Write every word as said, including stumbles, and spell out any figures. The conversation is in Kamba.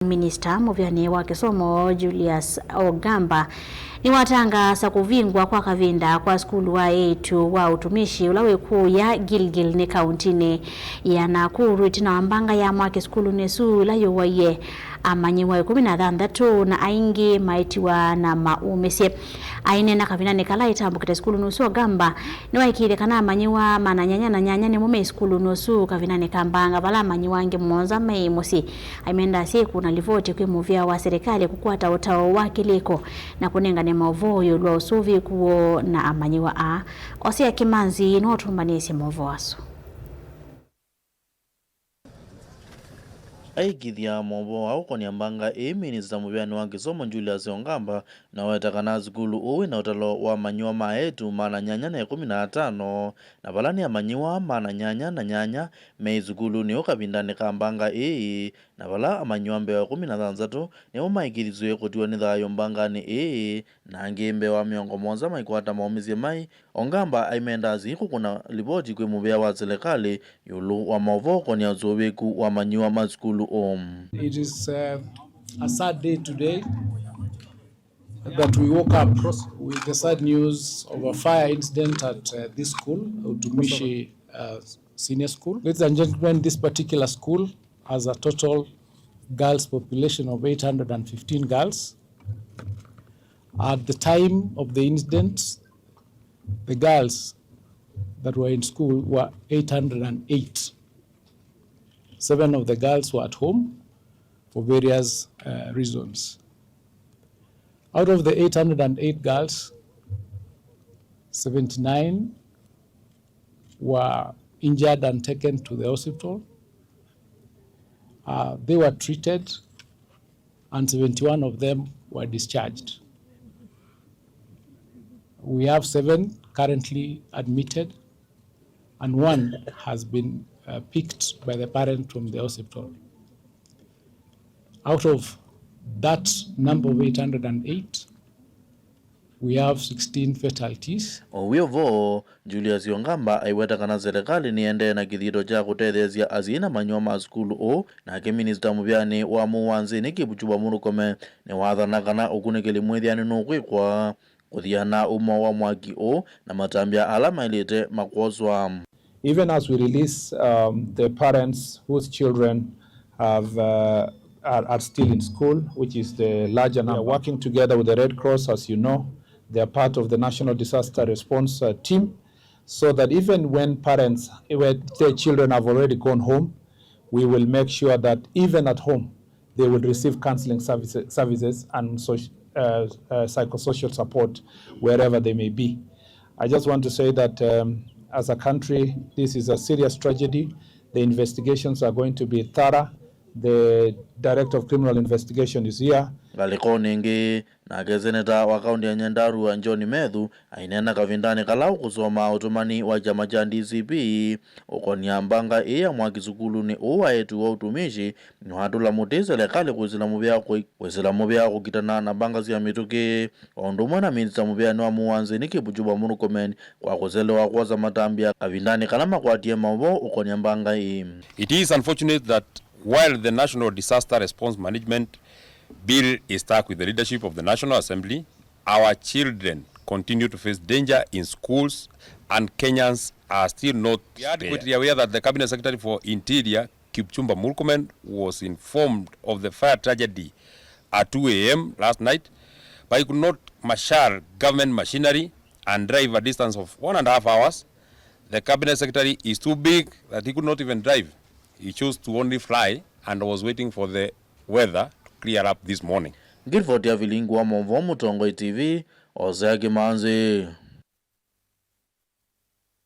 Minista mũvĩanĩ wa kĩsomo Julius Ogamba nĩwatangaasa kũvingwa kwa kavinda kwa sukulu wa eĩtu wa ũtumishi ũla wĩ kũya Gilgil nĩ kauntinĩ ya Nakuru ĩtina wa mbanga ya mwaki sukulunĩ ũsu ĩla yũaie amanyĩw'a ĩkũmi na thanthatũ na aingĩ maetiwa na maumĩsye. Aineena kavindanĩ kala aitambũkĩte sukulunĩ ũsu, Ogamba nĩwaĩkĩĩthye kana amanyĩw'a maana nyanya na nyanya nĩmo me sukulunĩ ũsu kavindanĩ ka mbanga, vala amanyĩw'a angĩ mũonza meĩ mũsyĩ. Aimenda asyai kũna livoti kwĩ mũvĩa wa serikali kũkwata ũtao wa kĩlĩko na kũnengane maũvoo ĩũlũ wa ũsũvĩĩku woo na amanyĩw'a aa. Osea Kĩmanzi nĩwe ũtũmbanĩĩsye maũvoo asu. Aikĩthya maũvoo aũkony'a mbanga ĩĩ, minista mũvĩanĩ wa kĩsomo Julius Ogamba naweta kana sukulu ũũ wĩna ũtalo wa amanyĩw'a ma eĩtu maana nyanya na ĩkũmi na atano, na vala nĩ amanyĩw'a maana nyanya na nyanya meĩ sukulunĩ ũũ kavindanĩ ka mbanga ĩĩ, na vala amanyĩw'a mbee wa ĩkũmi na thanthatũ nĩmo maĩkĩthisw'e kũtiwa nĩ thayũ mbanganĩ ĩĩ, na angĩ mbee wa mĩongo mũonza maikwata maumĩsye maĩ. Ogamba aimenda asyai kũkũna livoti kwĩ mũvĩa wa silikalĩ ĩũlũ wa maũvoo ũkony'a ũsũvĩĩku wa amanyĩw'a ma sukulu ũũ. It is, uh, a sad day today that we woke up with the sad news of a fire incident at, uh, this school, Utumishi, uh, Senior School. Ladies and gentlemen, this particular school has a total girls population of eight hundred and fifteen girls. At the time of the incident, the girls that were in school were eight hundred and eight. Seven of the girls were at home for various, uh, reasons. Out of the eight hundred and eight girls, seventy-nine were injured and taken to the hospital. Uh, they were treated and seventy-one of them were discharged. We have seven currently admitted and one has been, uh, picked by the parent from the hospital. Out of that number of eight hundred and eight, we have sixteen fatalities. O wĩ o vo, Julius Ogamba aiweta kana silikalĩ nĩendee na kĩthito kya kũtetheesya asyai na amanyĩw'a ma sukulu ũũ, nake minista mũvĩanĩ wa mũuo wa nzĩnĩ Kipchumba Murkomen nĩwathana kana ũkunĩkĩli mwĩthĩanĩ nũkwĩkwa kũthiana ũmo wa mwaki ũũ na matambya ala maĩlĩte makwoswa. Even as we release, um, the parents whose children have, uh, are, are still in school, which is the larger number. We are working together with the Red Cross, as you know. They are part of the National Disaster Response, uh, Team, so that even when parents, when their children have already gone home, we will make sure that even at home, they will receive counseling services, services and soc-, uh, uh, psychosocial support wherever they may be. I just want to say that, um, as a country, this is a serious tragedy. The investigations are going to be thorough. The Director of Criminal Investigation is here. Ngalĩkonĩ ĩngĩ, nake seneta wa kaunti ya Nyandarua John Methu aineena kavindanĩ kala ũkũsoma ũtũmani wa kyama kya D C P ũkonia mbanga ĩĩ ya mwaki sukulunĩ ũũ wa eĩtu wa Utumishi, nĩwatũla mũtĩ silikalĩ kwĩsĩla mũvea kũi-, kwĩsĩla mũvea kũkitana na mbanga sya mĩtũkĩ, o ũndũ ũmwe na minista mũvĩanĩ wa mũuo wa nzĩnĩ Kipchumba Murkomen kwa kũselewa kwosa matambya kavindanĩ kala makwatie maũvoo ũkonia mbanga ĩĩ. It is unfortunate that while the National Disaster Response Management Bill is stuck with the leadership of the National Assembly, our children continue to face danger in schools and Kenyans are still not spared. We are adequately aware that the Cabinet Secretary for Interior, Kipchumba Murkomen, was informed of the fire tragedy at two A M last night, but he could not marshal government machinery and drive a distance of one and a half hours. The Cabinet Secretary is too big that he could not even drive. He chose to only fly and was waiting for the weather to clear up this morning. Ngilivoti ya vilingi wa maũvoo Mũtongoi T V, Osea Kĩmanzi.